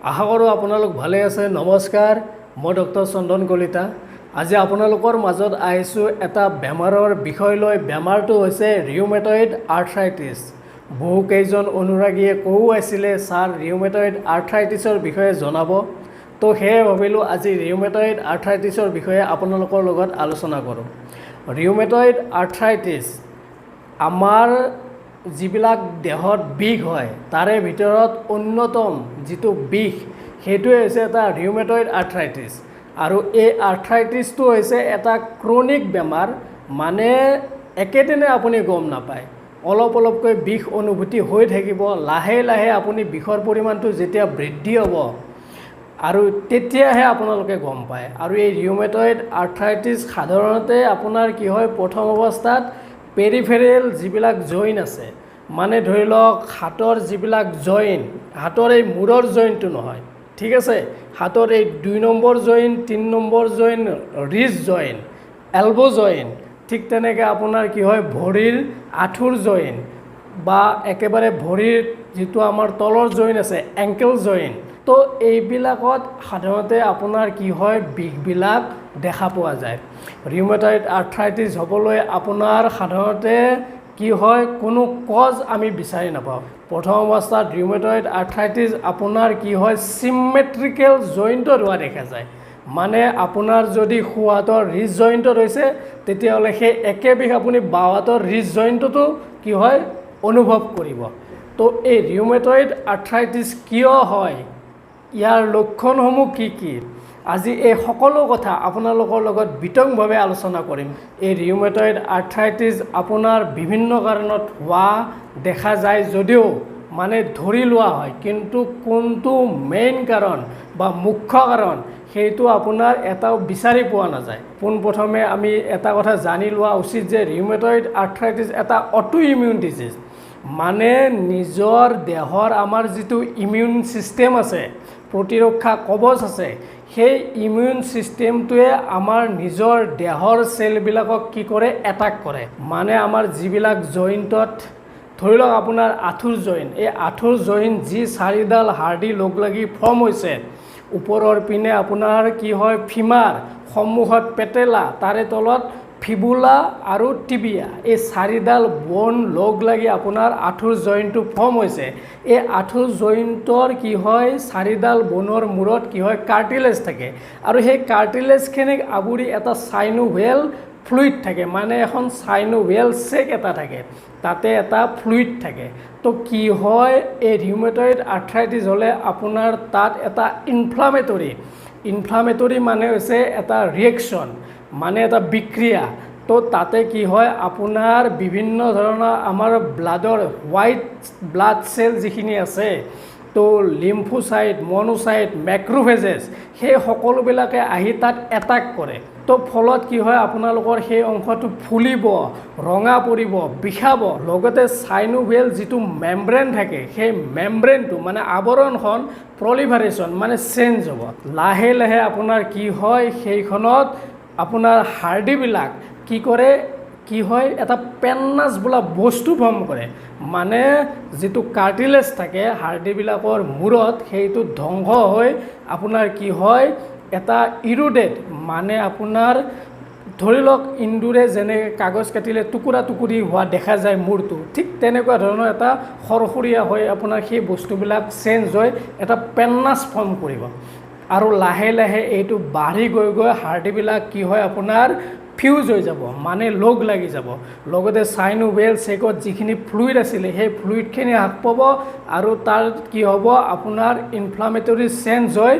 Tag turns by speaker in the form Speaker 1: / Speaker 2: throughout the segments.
Speaker 1: আশা কৰোঁ আপোনালোক ভালে আছে। নমস্কাৰ, মই ডক্টৰ চন্দন কলিতা। আজি আপোনালোকৰ মাজত আহিছোঁ এটা বেমাৰৰ বিষয় লৈ। বেমাৰটো হৈছে ৰিউমেটইড আৰ্থ্ৰাইটিছ। বহুকেইজন অনুৰাগীয়ে কৈও আছিলে, "ছাৰ, ৰিউমেটইড আৰ্থ্ৰাইটিছৰ বিষয়ে জনাব।" তো সেয়ে ভাবিলোঁ আজি ৰিউমেটইড আৰ্থ্ৰাইটিছৰ বিষয়ে আপোনালোকৰ লগত আলোচনা কৰোঁ। ৰিউমেটইড আৰ্থ্ৰাইটিছ আমাৰ যিবিলাক দেহত বিষ হয়, তাৰে ভিতৰত অন্যতম যিটো বিষ, সেইটোৱে হৈছে এটা ৰিউমেটইড আৰ্থ্ৰাইটিছ। আৰু এই আৰ্থ্ৰাইটিছটো হৈছে এটা ক্ৰনিক বেমাৰ, মানে একেদিনে আপুনি গম নাপায়। অলপ অলপকৈ বিষ অনুভূতি হৈ থাকিব। লাহে লাহে আপুনি বিষৰ পৰিমাণটো যেতিয়া বৃদ্ধি হ'ব আৰু তেতিয়াহে আপোনালোকে গম পায়। আৰু এই ৰিউমেটইড আৰ্থ্ৰাইটিছ সাধাৰণতে আপোনাৰ কি হয়, প্ৰথম অৱস্থাত পেৰিফেৰেল যিবিলাক জইন আছে, মানে ধৰি লওক হাতৰ যিবিলাক জইন, হাতৰ এই মূৰৰ জইনটো নহয়, ঠিক আছে, হাতৰ এই 2 number join, 3 number join, wrist join, elbow' join, ঠিক তেনেকৈ আপোনাৰ কি হয়, ভৰিৰ আঁঠুৰ জইন বা একেবাৰে ভৰিৰ যিটো আমাৰ তলৰ জইন আছে, এংকেল জইন, তো এইবিলাকত সাধাৰণতে আপোনাৰ কি হয়, বিষবিলাক দেখা পোৱা যায়। ৰিউমেটইড আৰ্থ্ৰাইটিছ হ'বলৈ আপোনাৰ সাধাৰণতে কি হয়, কোনো কজ আমি বিচাৰি নাপাওঁ। প্ৰথম অৱস্থাত ৰিউমেটইড আৰ্থ্ৰাইটিছ আপোনাৰ কি হয়, চিমেট্ৰিকেল জইণ্টত হোৱা দেখা যায়। মানে আপোনাৰ যদি সোঁ হাতৰ ৰিষ্ট জইণ্টত হৈছে, তেতিয়াহ'লে সেই একে বিষ আপুনি বাওঁ হাতৰ ৰিষ্ট জইণ্টতো কি হয়, অনুভৱ কৰিব। তো এই ৰিউমেটইড আৰ্থ্ৰাইটিছ কিয় হয়, ইয়াৰ লক্ষণসমূহ কি কি, আজি এই সকলো কথা আপোনালোকৰ লগত বিতংভাৱে আলোচনা কৰিম। এই ৰিউমেটইড আৰ্থ্ৰাইটিছ আপোনাৰ বিভিন্ন কাৰণত হোৱা দেখা যায় যদিও, মানে ধৰি লোৱা হয়, কিন্তু কোনটো মেইন কাৰণ বা মুখ্য কাৰণ, সেইটো আপোনাৰ এটাও বিচাৰি পোৱা নাযায়। পোনপ্ৰথমে আমি এটা কথা জানি লোৱা উচিত যে ৰিউমেটইড আৰ্থ্ৰাইটিছ এটা অটো ইমিউন ডিজিজ, মানে নিজৰ দেহৰ আমাৰ যিটো ইমিউন ছিষ্টেম আছে, প্ৰতিৰক্ষা কৱচ আছে, সেই ইমিউন ছিষ্টেমটোৱে আমাৰ নিজৰ দেহৰ চেলবিলাকক কি কৰে, এটাক কৰে। মানে আমাৰ যিবিলাক জইণ্টত, ধৰি লওক আপোনাৰ আঁঠুৰ জইন, এই আঁঠুৰ জইন যি চাৰিডাল হাৰ্ডি লগ লাগি ফৰ্ম হৈছে, ওপৰৰ পিনে আপোনাৰ কি হয়, ফিমাৰ, সন্মুখত পেটেলা, তাৰে তলত ফিবুলা আৰু টিবিয়া, এই চাৰিডাল বন লগ লাগি আপোনাৰ আঁঠুৰ জইণ্টটো ফৰ্ম হৈছে। এই আঁঠুৰ জইণ্টৰ কি হয়, চাৰিডাল বনৰ মূৰত কি হয়, কাৰ্টিলেজ থাকে আৰু সেই কাৰ্টিলেজখিনিক আৱৰি এটা চাইনোভেল ফ্লুইড থাকে, মানে এখন চাইনোভেল চেক এটা থাকে, তাতে এটা ফ্লুইড থাকে। তো কি হয়, এই ৰিউমেটইড আৰ্থ্ৰাইটিছ হ'লে আপোনাৰ তাত এটা ইনফ্লামেটৰী, ইনফ্লামেটৰী মানে হৈছে এটা ৰিয়েকশ্যন, মানে এটা বিক্ৰিয়া। তো তাতে কি হয়, আপোনাৰ বিভিন্ন ধৰণৰ আমাৰ ব্লাডৰ হোৱাইট ব্লাড চেল যিখিনি আছে, তো লিম্ফোচাইট, মনোচাইট, মেক্ৰ'ফেজেছ, সেই সকলোবিলাকে আহি তাত এটাক কৰে। তো ফলত কি হয়, আপোনালোকৰ সেই অংশটো ফুলিব, ৰঙা পৰিব, বিষাব। লগতে চাইনোভেল যিটো মেমব্ৰেন থাকে, সেই মেমব্ৰেনটো মানে আৱৰণখন প্ৰলিফাৰেশ্যন মানে চেঞ্জ হ'ব। লাহে লাহে আপোনাৰ কি হয়, সেইখনত আপোনাৰ হাৰ্ডিবিলাক কি কৰে, কি হয়, এটা পেন্নাছ বোলা বস্তু ফৰ্ম কৰে। মানে যিটো কাৰ্টিলেজ থাকে হাৰ্ডিবিলাকৰ মূৰত, সেইটো ধ্বংস হৈ আপোনাৰ কি হয়, এটা ইৰোডেড, মানে আপোনাৰ ধৰি লওক ইন্দুৰে যেনেকৈ কাগজ কাটিলে টুকুৰা টুকুৰি হোৱা দেখা যায় মূৰটো, ঠিক তেনেকুৱা ধৰণৰ এটা সৰসৰীয়া হৈ আপোনাৰ সেই বস্তুবিলাক চেঞ্জ হৈ এটা পেন্নাছ ফৰ্ম কৰিব। আৰু লাহে লাহে এইটো বাঢ়ি গৈ গৈ হাৰ্ডিবিলাক কি হয়, আপোনাৰ ফিউজ হৈ যাব, মানে লগ লাগি যাব। লগতে চাইনোভেল চেকত যিখিনি ফ্লুইড আছিলে, সেই ফ্লুইডখিনি হ্ৰাস পাব আৰু তাৰ কি হ'ব, আপোনাৰ ইনফ্লামেটৰী চেঞ্জ হৈ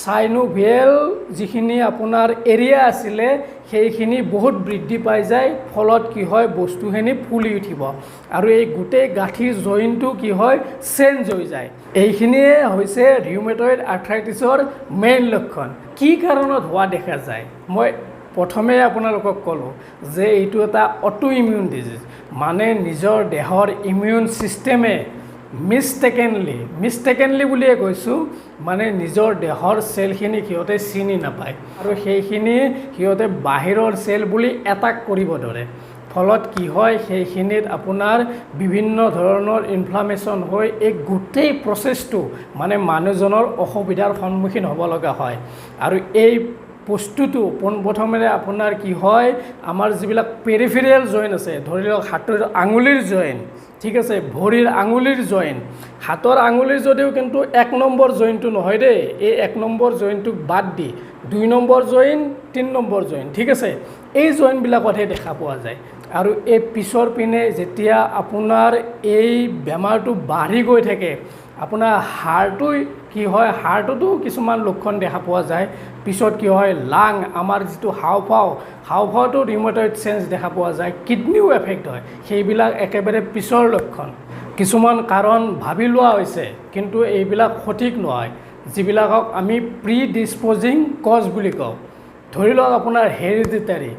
Speaker 1: চাইনোভেল যিখিনি আপোনাৰ এৰিয়া আছিলে, সেইখিনি বহুত বৃদ্ধি পাই যায়। ফলত কি হয়, বস্তুখিনি ফুলি উঠিব আৰু এই গোটেই গাঁঠিৰ জইনটো কি হয়, চেঞ্জ হৈ যায়। এইখিনিয়ে হৈছে ৰিউমেটইড আৰ্থ্ৰাইটিছৰ মেইন লক্ষণ। কি কাৰণত হোৱা দেখা যায়? মই প্ৰথমে আপোনালোকক ক'লোঁ যে এইটো এটা অটো ইমিউন ডিজিজ, মানে নিজৰ দেহৰ ইমিউন ছিষ্টেমে মিষ্টেকেনলি, মিষ্টেকেনলি বুলিয়ে কৈছোঁ, মানে নিজৰ দেহৰ চেলখিনি সিহঁতে চিনি নাপায় আৰু সেইখিনি সিহঁতে বাহিৰৰ চেল বুলি এটাক কৰিব ধৰে। ফলত কি হয়, সেইখিনিত আপোনাৰ বিভিন্ন ধৰণৰ ইনফ্লামেশ্যন হৈ এই গোটেই প্ৰচেছটো মানে মানুহজনৰ অসুবিধাৰ সন্মুখীন হ'ব লগা হয়। আৰু এই বস্তুটো পোনপ্ৰথমে আপোনাৰ কি হয়, আমাৰ যিবিলাক পেৰিফেৰিয়েল জইণ্ট আছে, ধৰি লওক হাতৰ আঙুলিৰ জইণ্ট, ঠিক আছে, ভৰিৰ আঙুলিৰ জইণ্ট, হাতৰ আঙুলিৰ যদিও কিন্তু 1 নম্বৰ জইণ্টটো নহয় দেই, এই 1 নম্বৰ জইণ্টটোক বাদ দি 2 নম্বৰ জইণ্ট, 3 নম্বৰ জইণ্ট, ঠিক আছে, এই জইণ্টবিলাকতহে দেখা পোৱা যায়। আৰু এই পিছৰ পিনে যেতিয়া আপোনাৰ এই বেমাৰটো বাঢ়ি গৈ থাকে, আপোনাৰ হাড়টো কি হয়, হাড়টোতো কিছুমান লক্ষণ দেখা পোৱা যায়। পিছত কি হয়, লাং, আমাৰ যিটো হাওঁফাওঁ, হাওঁফাওঁটো ৰিউমেটইড চেঞ্জ দেখা পোৱা যায়, কিডনিও এফেক্ট হয়, সেইবিলাক একেবাৰে পিছৰ লক্ষণ। কিছুমান কাৰণ ভাবি লোৱা হৈছে, কিন্তু এইবিলাক সঠিক নহয়, যিবিলাকক আমি প্ৰিডিছপ'জিং কজ বুলি কওঁ। ধৰি লওক আপোনাৰ হেৰিডিটাৰী,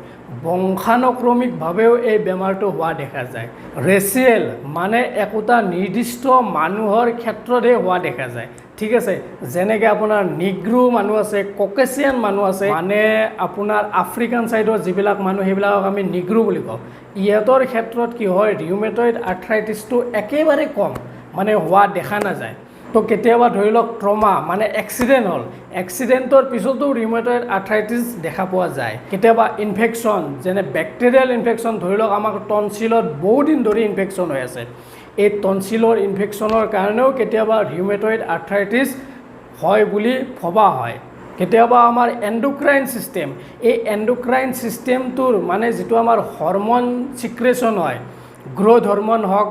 Speaker 1: বংশানুক্ৰমিকভাৱেও এই বেমাৰটো হোৱা দেখা যায়। ৰেচিয়েল মানে একোটা নিৰ্দিষ্ট মানুহৰ ক্ষেত্ৰতহে হোৱা দেখা যায়, ঠিক আছে। যেনেকৈ আপোনাৰ নিগ্ৰো মানুহ আছে, ককেচিয়ান মানুহ আছে, মানে আপোনাৰ আফ্ৰিকান ছাইডৰ যিবিলাক মানুহ, সেইবিলাকক আমি নিগ্ৰো বুলি কওঁ। ইহঁতৰ ক্ষেত্ৰত কি হয়, ৰিউমেটইড আৰ্থ্ৰাইটিছটো একেবাৰে কম মানে হোৱা দেখা নাযায়। তো কেতিয়াবা ধৰি লওক ট্ৰমা মানে এক্সিডেণ্ট হ'ল, এক্সিডেণ্টৰ পিছতো ৰিউমেটইড আৰ্থ্ৰাইটিছ দেখা পোৱা যায়। কেতিয়াবা ইনফেকশ্যন, যেনে বেক্টেৰিয়েল ইনফেকশ্যন, ধৰি লওক আমাক টনচিলত বহুদিন ধৰি ইনফেকশ্যন হৈ আছে, এই টনচিলৰ ইনফেকশ্যনৰ কাৰণেও কেতিয়াবা ৰিউমেটইড আৰ্থ্ৰাইটিছ হয় বুলি ভবা হয়। কেতিয়াবা আমাৰ এণ্ডোক্ৰাইন ছিষ্টেম, এই এণ্ডোক্ৰাইন ছিষ্টেমটোৰ মানে যিটো আমাৰ হৰমন চিক্ৰেশ্যন হয়, গ্ৰ'থ হৰমন হওক,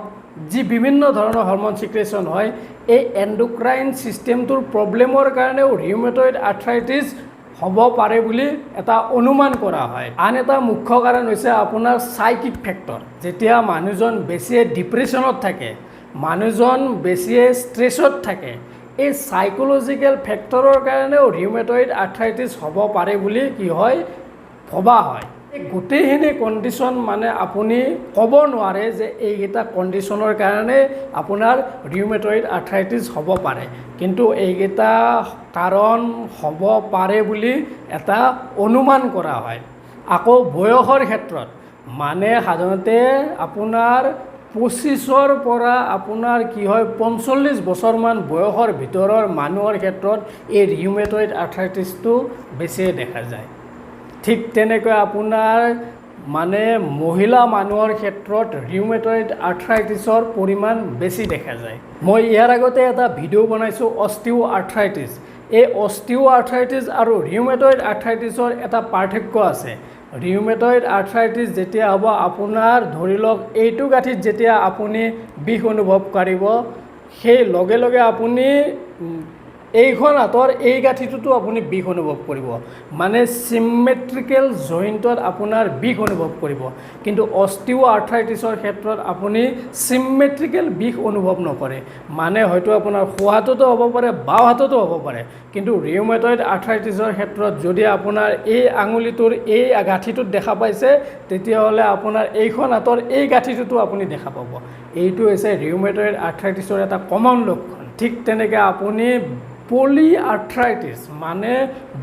Speaker 1: যি বিভিন্ন ধৰণৰ হৰমন চিক্ৰেশ্যন হয়, এই এণ্ডোক্ৰাইন ছিষ্টেমটোৰ প্ৰব্লেমৰ কাৰণেও ৰিউমেটইড আৰ্থ্ৰাইটিছ হ'ব পাৰে বুলি এটা অনুমান কৰা হয়। আন এটা মুখ্য কাৰণ হৈছে আপোনাৰ চাইকিক ফেক্টৰ। যেতিয়া মানুহজন বেছিয়ে ডিপ্ৰেশ্যনত থাকে, মানুহজন বেছিয়ে ষ্ট্ৰেছত থাকে, এই চাইক'লজিকেল ফেক্টৰৰ কাৰণেও ৰিউমেটইড আৰ্থ্ৰাইটিছ হ'ব পাৰে বুলি কি হয়, ভবা হয়। এই গোটেইখিনি কণ্ডিশ্যন মানে আপুনি ক'ব নোৱাৰে যে এইকেইটা কণ্ডিশ্যনৰ কাৰণে আপোনাৰ ৰিউমেটইড আৰ্থ্ৰাইটিছ হ'ব পাৰে, কিন্তু এইকেইটা কাৰণ হ'ব পাৰে বুলি এটা অনুমান কৰা হয়। আকৌ বয়সৰ ক্ষেত্ৰত মানে সাধাৰণতে আপোনাৰ 25ৰ পৰা আপোনাৰ কি হয়, 45 বছৰমান বয়সৰ ভিতৰৰ মানুহৰ ক্ষেত্ৰত এই ৰিউমেটইড আৰ্থ্ৰাইটিছটো বেছিয়ে দেখা যায়। ঠিক তেনেকৈ আপোনাৰ মানে মহিলা মানুহৰ ক্ষেত্ৰত ৰিউমেটইড আৰ্থ্ৰাইটিছৰ পৰিমাণ বেছি দেখা যায়। মই ইয়াৰ আগতে এটা ভিডিঅ' বনাইছোঁ অষ্টিও আৰ্থ্ৰাইটিছ। এই অষ্টিও আৰ্থ্ৰাইটিছ আৰু ৰিউমেটইড আৰ্থ্ৰাইটিছৰ এটা পাৰ্থক্য আছে। ৰিউমেটইড আৰ্থ্ৰাইটিছ যেতিয়া হ'ব, আপোনাৰ ধৰি লওক এইটো গাঁঠিত যেতিয়া আপুনি বিষ অনুভৱ কৰিব, সেই লগে লগে আপুনি এইখন হাতৰ এই গাঁঠিটোতো আপুনি বিষ অনুভৱ কৰিব, মানে চিমেট্ৰিকেল জইণ্টত আপোনাৰ বিষ অনুভৱ কৰিব। কিন্তু অষ্টিও আৰ্থ্ৰাইটিছৰ ক্ষেত্ৰত আপুনি চিমেট্ৰিকেল বিষ অনুভৱ নকৰে, মানে হয়তো আপোনাৰ সোঁ হাততো হ'ব পাৰে, বাওঁ হাততো হ'ব পাৰে। কিন্তু ৰিউমেটইড আৰ্থ্ৰাইটিছৰ ক্ষেত্ৰত যদি আপোনাৰ এই আঙুলিটোৰ এই গাঁঠিটোত দেখা পাইছে, তেতিয়াহ'লে আপোনাৰ এইখন হাতৰ এই গাঁঠিটোতো আপুনি দেখা পাব। এইটো হৈছে ৰিউমেটইড আৰ্থ্ৰাইটিছৰ এটা কমন লক্ষণ। ঠিক তেনেকৈ আপুনি পলি আৰ্থ্ৰাইটিছ মানে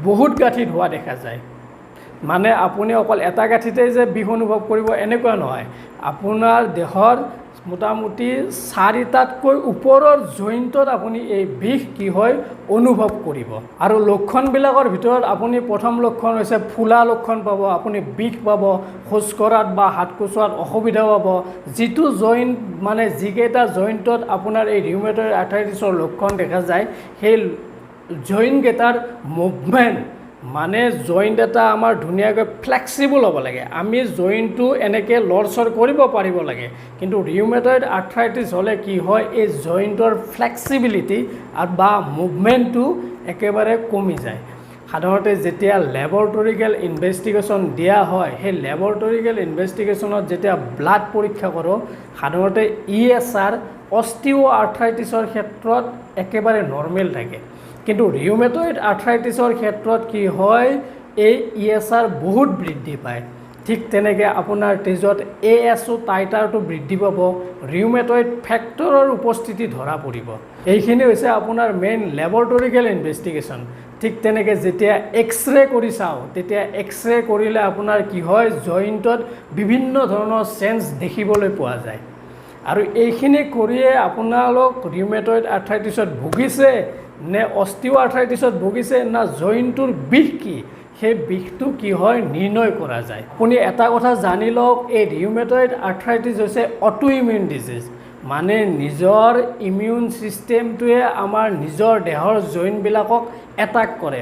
Speaker 1: বহুত গাঁঠিত হোৱা দেখা যায়, মানে আপুনি অকল এটা গাঁঠিতে যে বিষ অনুভৱ কৰিব এনেকুৱা নহয়, আপোনাৰ দেহৰ মোটামুটি 4টাতকৈ ওপৰৰ জইণ্টত আপুনি এই বিষ কি হয় অনুভৱ কৰিব। আৰু লক্ষণবিলাকৰ ভিতৰত আপুনি প্ৰথম লক্ষণ হৈছে ফুলা লক্ষণ পাব, আপুনি বিষ পাব, খোজ কঢ়াত বা হাত কোচোৱাত অসুবিধা পাব। যিটো জইণ্ট মানে যিকেইটা জইণ্টত আপোনাৰ এই ৰিউমেটইড আৰ্থ্ৰাইটিছৰ লক্ষণ দেখা যায়, সেই জইণ্টকেইটাৰ মুভমেণ্ট মানে জইণ্ট এটা আমাৰ ধুনীয়াকৈ ফ্লেক্সিবল হ'ব লাগে, আমি জইণ্টটো এনেকৈ লৰচৰ কৰিব পাৰিব লাগে। কিন্তু ৰিউমেটইড আৰ্থ্ৰাইটিছ হ'লে কি হয়, এই জইণ্টৰ ফ্লেক্সিবিলিটি বা মুভমেণ্টটো একেবাৰে কমি যায়। সাধাৰণতে যেতিয়া লেবৰেটৰিকেল ইনভেষ্টিগেশ্যন দিয়া হয়, সেই লেবৰেটৰিকেল ইনভেষ্টিগেশ্যনত যেতিয়া ব্লাড পৰীক্ষা কৰোঁ, সাধাৰণতে ইএছআৰ অষ্টিও আৰ্থ্ৰাইটিছৰ ক্ষেত্ৰত একেবাৰে নৰ্মেল থাকে, কিন্তু ৰিউমেটইড আৰ্থ্ৰাইটিছৰ ক্ষেত্ৰত কি হয়, এই ইএছআৰ বহুত বৃদ্ধি পায়। ঠিক তেনেকৈ আপোনাৰ তেজত এএছঅ' টাইটাৰটো বৃদ্ধি পাব, ৰিউমেটইড ফেক্টৰৰ উপস্থিতি ধৰা পৰিব। এইখিনি হৈছে আপোনাৰ মেইন লেবৰেটৰিকেল ইনভেষ্টিগেশ্যন। ঠিক তেনেকৈ যেতিয়া এক্স-ৰে কৰি চাওঁ, তেতিয়া এক্স-ৰে কৰিলে আপোনাৰ কি হয়, জইণ্টত বিভিন্ন ধৰণৰ চেঞ্জ দেখিবলৈ পোৱা যায়। আৰু এইখিনি কৰিয়ে আপোনালোক ৰিউমেটইড আৰ্থ্ৰাইটিছত ভুগিছে নে অষ্টিঅ' আৰ্থ্ৰাইটিছত ভুগিছে না জইণ্টটোৰ বিষ কি, সেই বিষটো কি হয় নিৰ্ণয় কৰা যায়। আপুনি এটা কথা জানি লওক, এই ৰিউমেটইড আৰ্থ্ৰাইটিছ হৈছে অটো ইমিউন ডিজিজ, মানে নিজৰ ইমিউন ছিষ্টেমটোৱে আমাৰ নিজৰ দেহৰ জইণ্টবিলাকক এটাক কৰে।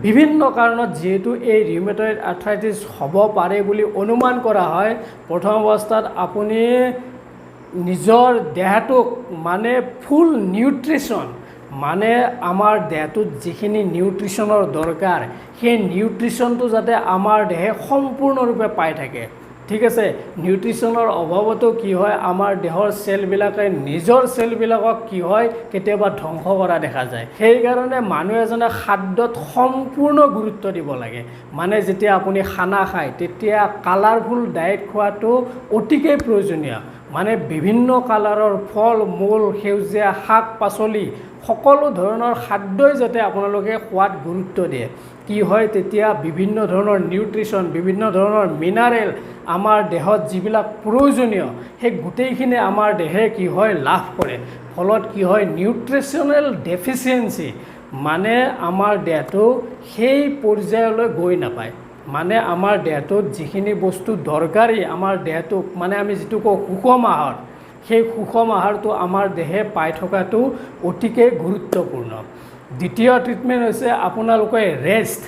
Speaker 1: বিভিন্ন কাৰণত যিহেতু এই ৰিউমেটইড আৰ্থ্ৰাইটিছ হ'ব পাৰে বুলি অনুমান কৰা হয়, প্ৰথম অৱস্থাত আপুনি নিজৰ দেহাটোক মানে ফুল নিউট্ৰিশ্যন, মানে আমাৰ দেহটোত যিখিনি নিউট্ৰিশ্যনৰ দৰকাৰ, সেই নিউট্ৰিশ্যনটো যাতে আমাৰ দেহে সম্পূৰ্ণৰূপে পাই থাকে। ঠিক আছে, নিউট্ৰিশ্যনৰ অভাৱতো কি হয়, আমাৰ দেহৰ চেলবিলাকে নিজৰ চেলবিলাকক কি হয় কেতিয়াবা ধ্বংস কৰা দেখা যায়। সেইকাৰণে মানুহ এজনে খাদ্যত সম্পূৰ্ণ গুৰুত্ব দিব লাগে। মানে যেতিয়া আপুনি খানা খায়, তেতিয়া কালাৰফুল ডায়েট খোৱাটো অতিকে প্ৰয়োজনীয়। মানে বিভিন্ন কালাৰৰ ফল মূল, সেউজীয়া শাক পাচলি, সকলো ধৰণৰ খাদ্যই যাতে আপোনালোকে খোৱাত গুৰুত্ব দিয়ে। কি হয়, তেতিয়া বিভিন্ন ধৰণৰ নিউট্ৰিশ্যন, বিভিন্ন ধৰণৰ মিনাৰেল আমাৰ দেহত যিবিলাক প্ৰয়োজনীয়, সেই গোটেইখিনি আমাৰ দেহে কি হয় লাভ কৰে। ফলত কি হয়, নিউট্ৰিশ্যনেল ডেফিচিয়েঞ্চি, মানে আমাৰ দেহটো সেই পৰ্যায়লৈ গৈ নাপায়। মানে আমাৰ দেহটোত যিখিনি বস্তু দৰকাৰী আমাৰ দেহটোক, মানে আমি যিটো কওঁ সুষম আহাৰ, সেই সুষম আহাৰটো আমাৰ দেহে পাই থকাটো অতিকে গুৰুত্বপূৰ্ণ। দ্বিতীয় ট্ৰিটমেণ্ট হৈছে আপোনালোকে ৰেষ্ট,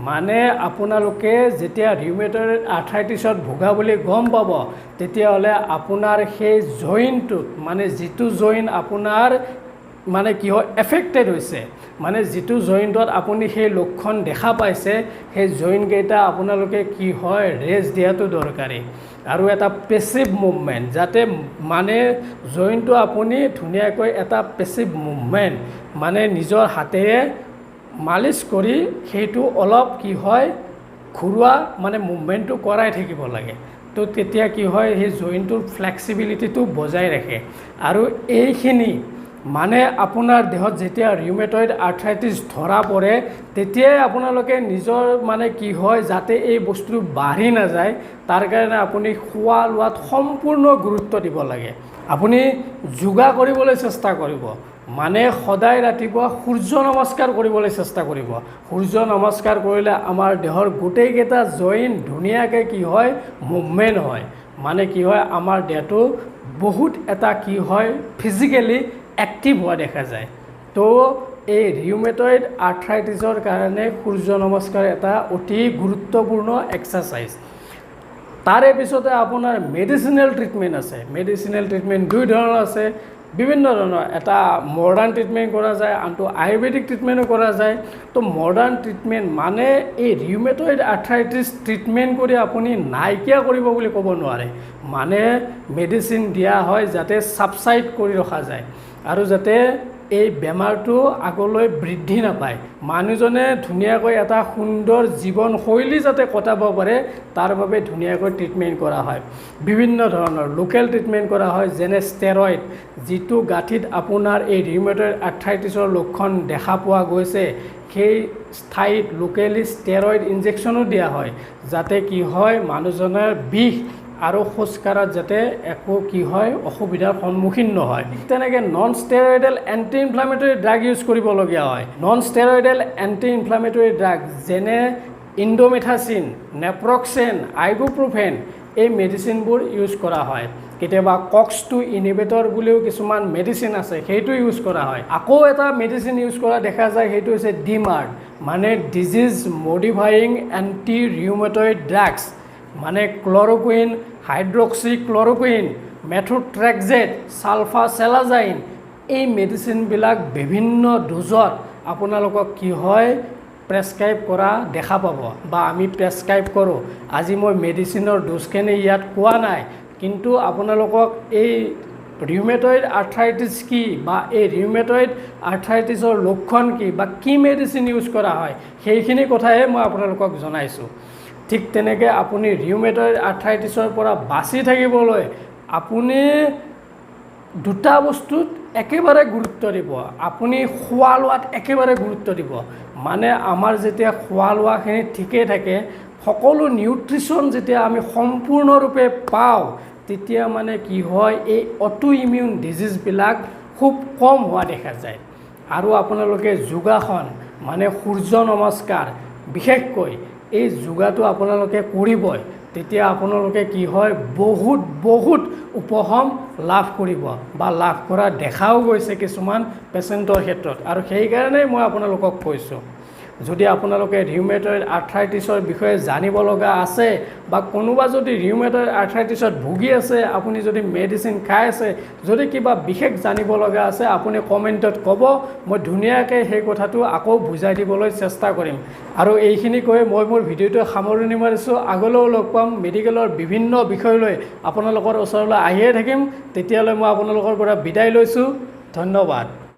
Speaker 1: মানে আপোনালোকে যেতিয়া ৰিউমেটইড আৰ্থ্ৰাইটিছত ভোগা বুলি গম পাব, তেতিয়াহ'লে আপোনাৰ সেই জইণ্টটোত, মানে যিটো জইণ্ট আপোনাৰ মানে কি হয় এফেক্টেড হৈছে, মানে যিটো জইণ্টত আপুনি সেই লক্ষণ দেখা পাইছে, সেই জইণ্টকেইটা আপোনালোকে কি হয় ৰেষ্ট দিয়াটো দৰকাৰী। আৰু এটা পেচিভ মুভমেণ্ট, যাতে মানে জইণ্টটো আপুনি ধুনীয়াকৈ এটা পেচিভ মুভমেণ্ট, মানে নিজৰ হাতেৰে মালিচ কৰি সেইটো অলপ কি হয় ঘূৰোৱা, মানে মুভমেণ্টটো কৰাই থাকিব লাগে। তো তেতিয়া কি হয়, সেই জইণ্টটোৰ ফ্লেক্সিবিলিটিটো বজাই ৰাখে। আৰু এইখিনি মানে আপোনাৰ দেহত যেতিয়া ৰিউমেটইড আৰ্থ্ৰাইটিছ ধৰা পৰে, তেতিয়াই আপোনালোকে নিজৰ মানে কি হয় যাতে এই বস্তুটো বাঢ়ি নাযায়, তাৰ কাৰণে আপুনি খোৱা লোৱাত সম্পূৰ্ণ গুৰুত্ব দিব লাগে। আপুনি যোগা কৰিবলৈ চেষ্টা কৰিব, মানে সদায় ৰাতিপুৱা সূৰ্য নমস্কাৰ কৰিবলৈ চেষ্টা কৰিব। সূৰ্য নমস্কাৰ কৰিলে আমাৰ দেহৰ গোটেইকেইটা জইণ্ট ধুনীয়াকৈ কি হয় মুভমেণ্ট হয়, মানে কি হয় আমাৰ দেহটো বহুত এটা কি হয় ফিজিকেলি এক্টিভ হোৱা দেখা যায়। তো এই ৰিউমেটইড আৰ্থ্ৰাইটিছৰ কাৰণে সূৰ্য নমস্কাৰ এটা অতি গুৰুত্বপূৰ্ণ এক্সাৰচাইজ। তাৰে পিছতে আপোনাৰ মেডিচিনেল ট্ৰিটমেণ্ট আছে। মেডিচিনেল ট্ৰিটমেণ্ট দুই ধৰণৰ আছে, বিভিন্ন ধৰণৰ। এটা মডাৰ্ণ ট্ৰিটমেণ্ট কৰা যায়, আনটো আয়ুৰ্বেদিক ট্ৰিটমেণ্টো কৰা যায়। তো মডাৰ্ণ ট্ৰিটমেণ্ট মানে এই ৰিউমেটইড আৰ্থ্ৰাইটিছ ট্ৰিটমেণ্ট কৰি আপুনি নাইকিয়া কৰিব বুলি ক'ব নোৱাৰে, মানে মেডিচিন দিয়া হয় যাতে ছাবচাইড কৰি ৰখা যায় আৰু যাতে এই বেমাৰটো আগলৈ বৃদ্ধি নাপায়, মানুহজনে ধুনীয়াকৈ এটা সুন্দৰ জীৱনশৈলী যাতে কটাব পাৰে তাৰ বাবে ধুনীয়াকৈ ট্ৰিটমেণ্ট কৰা হয়। বিভিন্ন ধৰণৰ লোকেল ট্ৰিটমেণ্ট কৰা হয়, যেনে ষ্টেৰইড, যিটো গাঁঠিত আপোনাৰ এই ৰিউমেটইড আৰ্থ্ৰাইটিছৰ লক্ষণ দেখা পোৱা গৈছে, সেই ঠাইত লোকেলি ষ্টেৰইড ইনজেকশ্যনো দিয়া হয়, যাতে কি হয় মানুহজনৰ বিষ আৰু খোজকঢ়াত যাতে একো কি হয় অসুবিধাৰ সন্মুখীন নহয়। তেনেকৈ non steroidal anti inflammatory drug use কৰিবলগীয়া হয়। Non steroidal anti inflammatory drug যেনে ইণ্ডোমেথাচিন, নেপ্ৰক্সেন, আইবুপ্ৰফেন, এই মেডিচিনবোৰ ইউজ কৰা হয়। কেতিয়াবা কক্স 2 ইনহিবিটৰ বুলিও কিছুমান মেডিচিন আছে, সেইটো ইউজ কৰা হয়। আকৌ এটা মেডিচিন ইউজ কৰা দেখা যায়, সেইটো হৈছে ডিমাৰ্ড, মানে disease modifying anti rheumatoid drugs, মানে chloroquine, hydroxy chloroquine, methotrexate, sulfasalazine, এই মেডিচিনবিলাক বিভিন্ন ড'জত আপোনালোকক কি হয় প্ৰেছক্ৰাইব কৰা দেখা পাব বা আমি প্ৰেছক্ৰাইব কৰোঁ। আজি মই মেডিচিনৰ ড'জখিনি ইয়াত কোৱা নাই, কিন্তু আপোনালোকক এই ৰিউমেটইড আৰ্থ্ৰাইটিছ কি বা এই ৰিউমেটইড আৰ্থ্ৰাইটিছৰ লক্ষণ কি বা কি মেডিচিন ইউজ কৰা হয়, সেইখিনি কথাহে মই আপোনালোকক জনাইছোঁ। ঠিক তেনেকৈ আপুনি ৰিউমেটইড আৰ্থ্ৰাইটিছৰ পৰা বাচি থাকিবলৈ আপুনি দুটা বস্তুত একেবাৰে গুৰুত্ব দিব। আপুনি খোৱা লোৱাত একেবাৰে গুৰুত্ব দিব। মানে আমাৰ যেতিয়া খোৱা লোৱাখিনি ঠিকেই থাকে, সকলো নিউট্ৰিশ্যন যেতিয়া আমি সম্পূৰ্ণৰূপে পাওঁ, তেতিয়া মানে কি হয়, এই অটো ইমিউন ডিজিজবিলাক খুব কম হোৱা দেখা যায়। আৰু আপোনালোকে যোগাসন, মানে সূৰ্য নমস্কাৰ, বিশেষকৈ এই যোগাটো আপোনালোকে কৰিবই, তেতিয়া আপোনালোকে কি হয়, বহুত বহুত উপশম লাভ কৰিব বা লাভ কৰা দেখাও গৈছে কিছুমান পেচেণ্টৰ ক্ষেত্ৰত। আৰু সেইকাৰণেই মই আপোনালোকক কৈছোঁ, যদি আপোনালোকে ৰিউমেটইড আৰ্থ্ৰাইটিছৰ বিষয়ে জানিব লগা আছে বা কোনোবা যদি ৰিউমেটইড আৰ্থ্ৰাইটিছত ভুগি আছে, আপুনি যদি মেডিচিন খাই আছে, যদি কিবা বিশেষ জানিব লগা আছে, আপুনি কমেণ্টত ক'ব, মই ধুনীয়াকৈ সেই কথাটো আকৌ বুজাই দিবলৈ চেষ্টা কৰিম। আৰু এইখিনি কৈ মই মোৰ ভিডিঅ'টো সামৰণি মাৰিছোঁ। আগলৈও লগ পাম, মেডিকেলৰ বিভিন্ন বিষয় লৈ আপোনালোকৰ ওচৰলৈ আহিয়ে থাকিম। তেতিয়ালৈ মই আপোনালোকৰ পৰা বিদায় লৈছোঁ। ধন্যবাদ।